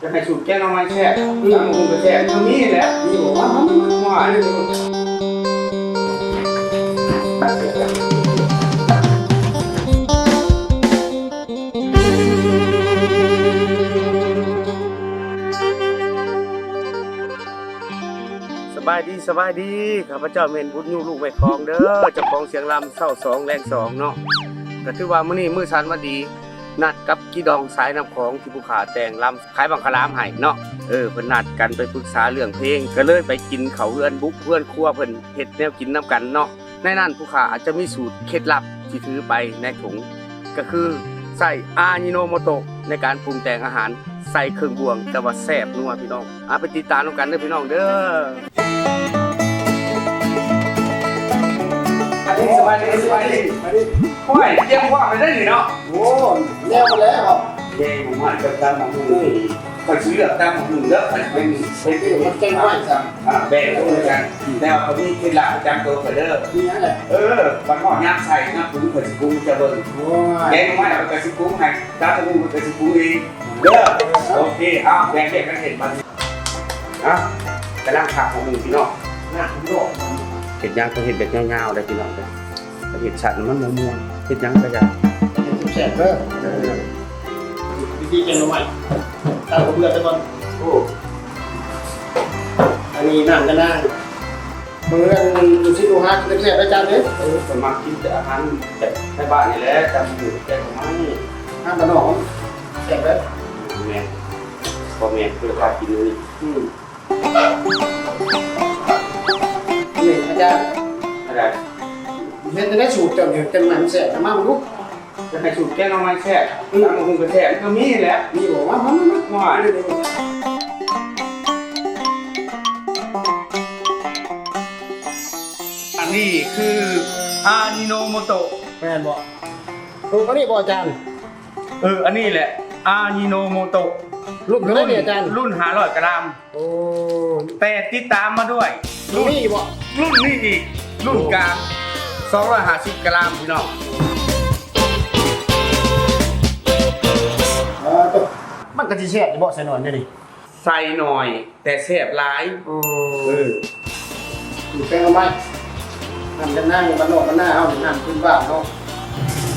ຢາກໃຫ້ສູດແກງໜໍ່ໄມ້ແຊບ ຕຳບັກຫຸ່ງກໍແຊບ ກໍມີແຫຼະ ມີບໍ່? ມາ ມາ ມາ ມາ ສະບາຍດີ ສະບາຍດີ ຂ້າພະເຈົ້າແມ່ນບຸນຍູ ລູກແມ່ຂອງເດີ ເຈົ້າຂອງສຽງລຳເຊົ້າສອງແລງສອງເນາະ. ກໍຖືວ່າມື້ນີ້ມື້ສັນວັນດີ ນັດກັບກີ່ດອງສາຍນ້ຳຂອງ ທີ່ຜູ້ຂ້າແຕ່ງລຳຂາຍບັງຄະລາມໃຫ້ເນາະ. ເອີ ເພິ່ນນັດກັນໄປປຶກສາເລື່ອງເພງ ກໍເລີຍໄປກິນເຂົ້າເຮືອນບຸກເຮືອນຄົວ ເພິ່ນເຮັດແນວກິນນຳກັນເນາະ. ໃນນັ້ນຜູ້ຂ້າອາດຈະມີສູດເຄັດລັບທີ່ຖືໄປໃນຖົງ ກໍຄືໃຊ້ອາຢິໂນໂມໂຕະໃນການປຸງແຕ່ງອາຫານ ໃສ່ເຄື່ອງບວງ ແຕ່ວ່າແຊບນົວພີ່ນ້ອງ. ເອົາ ໄປຕິດຕາມນຳກັນເດີພີ່ນ້ອງເດີ. ສະບາຍດີ ສະບາຍດີ ສະບາຍດີ. ໂອ້ຍ ຕຽມພ້ອມໄປໄດ້ນີ້ເນາະ. ໂອ້ ແລ້ວ ແລ້ວ ແກງໜໍ່ໄມ້ກັບຕຳບັກຫຸ່ງນີ້ ຂ້ອຍຊິເລືອກຕຳບັກຫຸ່ງເດີ ຂ້ອຍຊິເປັນ ເປັນ ເປັນແກງໜໍ່ໄມ້ ອ່າ ແບ່ງກັນ ແຕ່ວ່າຂ້ອຍມີເຄັດລັບປະຈຳໂຕຂ້ອຍເດີ. ມີຫຍັງແຫຼະ? ເອີ ບັດຮອດຍາມໃສ່ ຍາມປຸງ ຂ້ອຍຊິປຸງໃຫ້ເຈົ້າເບິ່ງ. ໂອ້ຍ ແກງໜໍ່ໄມ້ຂ້ອຍກໍຊິປຸງໃຫ້ ຕຳບັກຫຸ່ງຂ້ອຍກໍຊິປຸງເອງເດີ. ໂອເຄ ເອົາ ແບ່ງວຽກກັນເຮັດບັດນີ້. ເອົາ ກຳລັງພັກບັກຫຸ່ງພີ່ນ້ອງ ນະ ເຮັດຫຍັງຕ້ອງເຮັດແບບຍາວໆ ໄດ໋ພີ່ນ້ອງເດີ. ເຮັດສັດມັນບໍ່ມ່ວນ ເຮັດຫຍັງກໍຢ່າ ເຮັດແຊບໆເດີ. ເອີ ວິທີແກງໜໍ່ໄມ້ ຕັ້ງເຂົ້າເບືອໃສ່ກ່ອນ. ໂອ້ ອັນນີ້ນ້ຳກະນາງ ເພື່ອນລູກສິດລູກຫາກິນແຊບໆ ອາຈານເດ້. ເອີ ສະມັກກິນແຕ່ອາຫານແບບໄທບ້ານນີ້ແຫຼະ ຕຳບັກຫຸ່ງແກງໜໍ່ໄມ້ ອາຫານບ້ານນອກແຊບເດ້. ແມ່ນ ພໍ່ແມ່ຄຸນພາບກິນຢູ່ນີ້. ອືມ ນີ້ອາຈານ ອາຈານ ເຮັດຈັ່ງໃດສູດເຈົ້ານີ້ ແກງໜໍ່ໄມ້ມັນແຊບ ມາເບິ່ງດູ. ຢາກໃຫ້ສູດແກງໜໍ່ໄມ້ແຊບ ອືມ ຕຳບັກຫຸ່ງກໍແຊບ ມັນກໍມີແຫຼະ ມີບໍ່? ມາ ມາ ມາ ມາ. ອັນນີ້ຄືອາຢິໂນໂມໂຕະ ແມ່ນບໍ່? ເອີ ອັນນີ້ບໍ່ອາຈານ? ເອີ ອັນນີ້ແຫຼະ ອາຢິໂນໂມໂຕະ ລຸ້ນເທົ່າໃດນີ້ອາຈານ? ລຸ້ນຫ້າຮ້ອຍກຣາມ. ໂອ້ ແຕ່ຕິດຕາມມາດ້ວຍ ລຸ້ນ ມີອີກບໍ່? ລຸ້ນນີ້ອີກ ລຸ້ນກາງ ສອງຮ້ອຍຫ້າສິບກຣາມ ພີ່ນ້ອງ. ເອີ ມັນກໍຊິແຊບຢູ່ບໍ່ ໃສ່ໜ້ອຍເດນີ້? ໃສ່ໜ້ອຍ ແຕ່ແຊບຫຼາຍ. ໂອ້ ເອີ ສູດແກງໜໍ່ໄມ້ ນ້ຳກະນາງບ້ານນອກບ້ານນາເຮົານີ້ ນ້ຳພື້ນບ້ານເນາະ.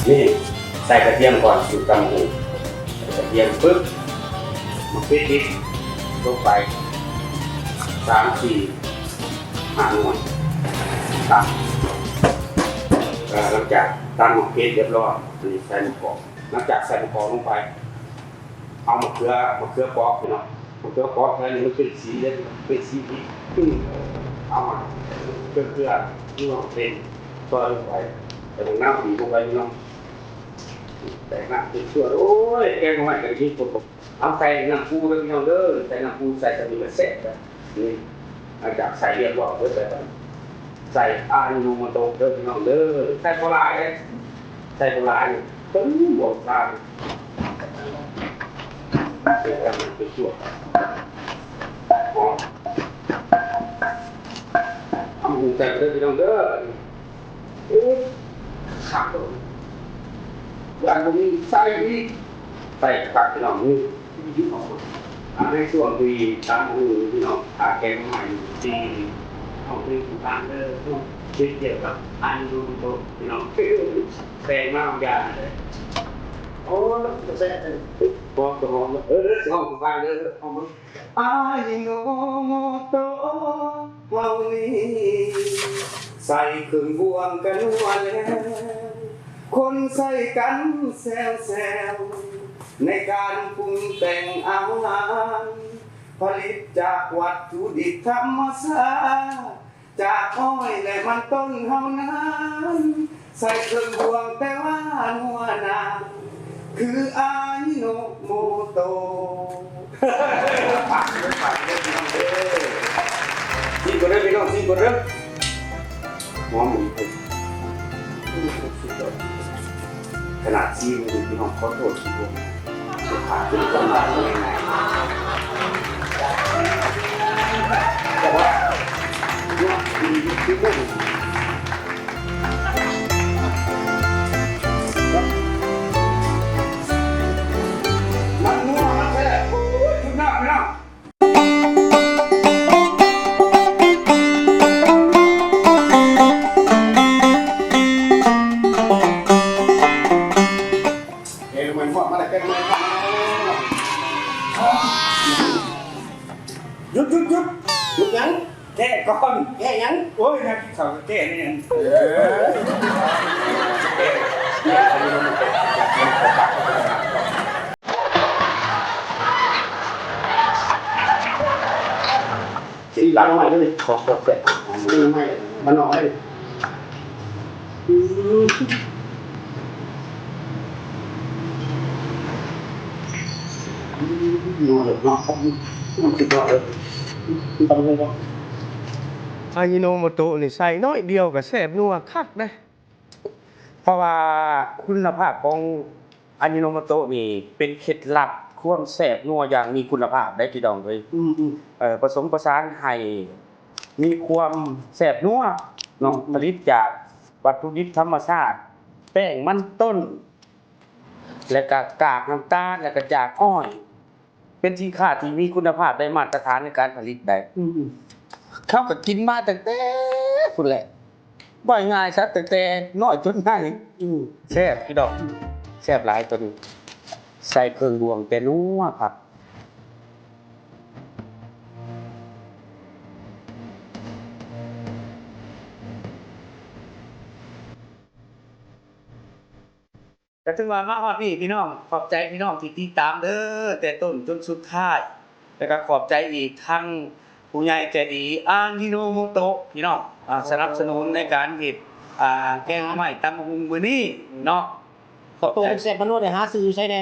ນີ້ ໃສ່ກະທຽມກ່ອນ ສູດຕຳບັກຫຸ່ງ ໃສ່ກະທຽມປຶບ ໝາກເຜັດດິບລົງໄປ ສາມ ສີ່ ຫ້າໜ່ວຍ ຕຳ. ເອີ ຫຼັງຈາກຕຳໝາກເຜັດຮຽບຮ້ອຍ ອັນນີ້ໃສ່ໝາກກອກ. ຫຼັງຈາກໃສ່ໝາກກອກລົງໄປ ເອົາມະເຂືອ ມະເຂືອປອກພີ່ນ້ອງ ມະເຂືອປອກແຖວນີ້ມັນເປັນສີເດ້ ເປັນສີທີ່ ເອົາມາເກືອໆ ເປັນຊອຍລົງໄປ ແລ້ວກໍນ້ຳບີບລົງໄປພີ່ນ້ອງ ແຕກນ້ຳເປັນສ່ວນ. ໂອ້ຍ ແກງໜໍ່ໄມ້ກໍໄດ້ກິນ ເອົາໃສ່ນ້ຳປູເດີພີ່ນ້ອງເດີ ໃສ່ນ້ຳປູ ໃສ່ສ່ຳນີ້ກໍແຊບແລ້ວ. ນີ້ ຫຼັງຈາກໃສ່ຮຽບຮ້ອຍເບິດແລ້ວ ໃສ່ອາຢິໂນໂມໂຕະເດີພີ່ນ້ອງເດີ ໃສ່ບໍ່ຫຼາຍເດ້ ໃສ່ບໍ່ຫຼາຍ ເຖິງບໍ່ຫຼາຍ ໃສ່ແຕ່ມັນເປັນສ່ວນ ຫອມ ເອົາຫຸ່ງໃສ່ເດີພີ່ນ້ອງເດີ. ໂອ້ ຄັກໂລດ ບາດນີ້ໃສ່ອີກ ໃສ່ຄັກພີ່ນ້ອງເອີຍ. ອ່າ ໃນຊ່ວງທີ່ຕຳບັກຫຸ່ງພີ່ນ້ອງ ຖ້າແກງໜໍ່ໄມ້ທີ່ເຮົາເປັນຜູ້ຟັງເດີ ເຮັດກ່ຽວກັບອາຍຸໂຕພີ່ນ້ອງ ແປງມາບາງຢ່າງເດີ. ໂອ້ ແຊບເດີ ຫອມກໍຫອມ ເອີ ຊິຫອມກໍຟັງເດີ ຫອມເບິ່ງ. ອາຢິໂນໂມໂຕະເຮົານີ້ ໃສ່ເຄື່ອງບວງກະນົວແລ້ວ ຄົນໃຊ້ກັນແຊວໆ ໃນການປຸງແຕ່ງອາຫານ ຜະລິດຈາກວັດຖຸດິບທຳມະຊາດ ຈາກອ້ອຍ ແລະ ມັນຕົ້ນເຮົານັ້ນ ໃສ່ເຄື່ອງບວງແຕ່ວ່ານົວນາ ຄືອາຢິໂນໂມໂຕະ. ຝາກເດີ ຝາກເດີພີ່ນ້ອງເດີ ຊີມກ່ອນເດີພີ່ນ້ອງ ຊີມກ່ອນເດີ. ຫອມອີ່ຫຼີ ສຸດຍອດ ຂະໜາດຊີມນີ້ພີ່ນ້ອງ ຂໍໂທດທີ່ບໍ່ ມັນນົວ ມັນແຊບ ໂອ້ຍ ສຸດຍອດ. ຢຸດ ຢຸດ ຢຸດ ຢຸດຫຍັງ? ແກ້ກ່ອນ. ແກ້ຫຍັງ? ໂອ້ຍ ນັ່ງກິນເຂົ້າກໍແກ້ແນ່. ເອີ ຊິຫຼັງໃໝ່ເລີຍ ຂອບ ຂອບໃຈ ໃໝ່ ບ້ານນອກເລີຍ. ອືມ ອືມ ນົວເນາະ ມັນສຸດຍອດເລີຍ ອືມ ຕ້ອງເລີຍເນາະ. ອາຢິໂນໂມໂຕະນີ້ໃສ່ໜ້ອຍດຽວກໍແຊບນົວຄັກເດ້ ເພາະວ່າຄຸນນະພາບຂອງ ອາຢິໂນໂມໂຕະນີ້ເປັນເຄັດລັບຄວາມແຊບນົວຢ່າງມີຄຸນນະພາບໄດ໋ພີ່ນ້ອງເອີຍ. ອືມໆ ເອີ ປະສົມປະສານໃຫ້ມີຄວາມແຊບນົວເນາະ ອືມໆ ຜະລິດຈາກວັດຖຸດິບທຳມະຊາດ ແປ້ງມັນຕົ້ນ ແລະກະກາກນ້ຳຕານ ແລະກະຈາກອ້ອຍ ເປັນສິນຄ້າທີ່ມີຄຸນນະພາບ ໄດ້ມາດຕະຖານໃນການຜະລິດໄດ໋. ອືມໆ ເຮົາກໍກິນມາຕັ້ງແຕ່ພຸ້ນແຫຼະ ເວົ້າງ່າຍຊະ ຕັ້ງແຕ່ນ້ອຍຈົນໃຫຍ່. ອືມ ແຊບພີ່ນ້ອງ ແຊບຫຼາຍຕົວນີ້ ໃສ່ເຄື່ອງບວງແຕ່ນົວຄັກ. ກໍຖືວ່າມາຮອດນີ້ພີ່ນ້ອງ ຂອບໃຈພີ່ນ້ອງທີ່ຕິດຕາມເດີ ແຕ່ຕົ້ນຈົນສຸດທ້າຍ ແລ້ວກໍຂອບໃຈອີກທັງຜູ້ໃຫຍ່ໃຈດີ ອາຢິໂນໂມໂຕະ ພີ່ນ້ອງ ອາ ສະໜັບສະໜູນໃນການເຮັດ ອາ ແກງໜໍ່ໄມ້ຕຳບັກຫຸ່ງມື້ນີ້ເນາະ. ຂອບໃຈ. ໂຕແຊບມະນຸດ ໄດ້ຫາຊື້ຢູ່ໃສແດ່?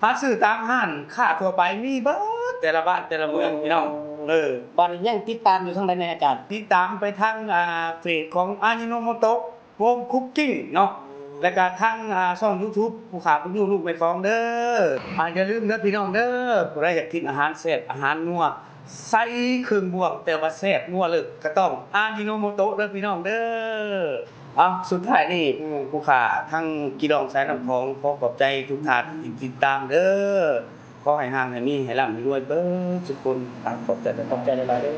ຫາຊື້ຕາມຮ້ານຄ້າທົ່ວໄປ ມີເບິດແຕ່ລະບ້ານແຕ່ລະເມືອງ ພີ່ນ້ອງ. ເອີ ບາດນີ້ຍັງຕິດຕາມຢູ່ທາງໃດແດ່ອາຈານ? ຕິດຕາມໄປທາງ ອາ ເຟສຂອງອາຢິໂນໂມໂຕະ ໂຮມຄຸກກິ້ງເນາະ ແລ້ວກະທາງ ອາ ຊ່ອງຢູທູບ ຜູ້ຂ້າບຸນຍູລູກແມ່ຂອງເດີ. ອາ ຢ່າລືມເດີພີ່ນ້ອງເດີ ຜູ້ໃດຢາກກິນອາຫານແຊບອາຫານນົວ ໃສ່ເຄື່ອງບວງ ແຕ່ວ່າແຊບນົວເລີດ ກະຕ້ອງອາຢິໂນໂມໂຕະເດີພີ່ນ້ອງເດີ. ເອົາ ສຸດທ້າຍນີ້ ອືມ ຜູ້ຂ້າທັງກີ່ດອງສາຍນ້ຳຂອງ ຂໍຂອບໃຈທຸກທ່ານທີ່ຕິດຕາມເດີ. ຂໍໃຫ້ຮັ່ງໃຫ້ມີ ໃຫ້ລ່ຳໃຫ້ລວຍເບິດທຸກຄົນ. ຂອບໃຈ ຂອບໃຈຫຼາຍໆເດີ.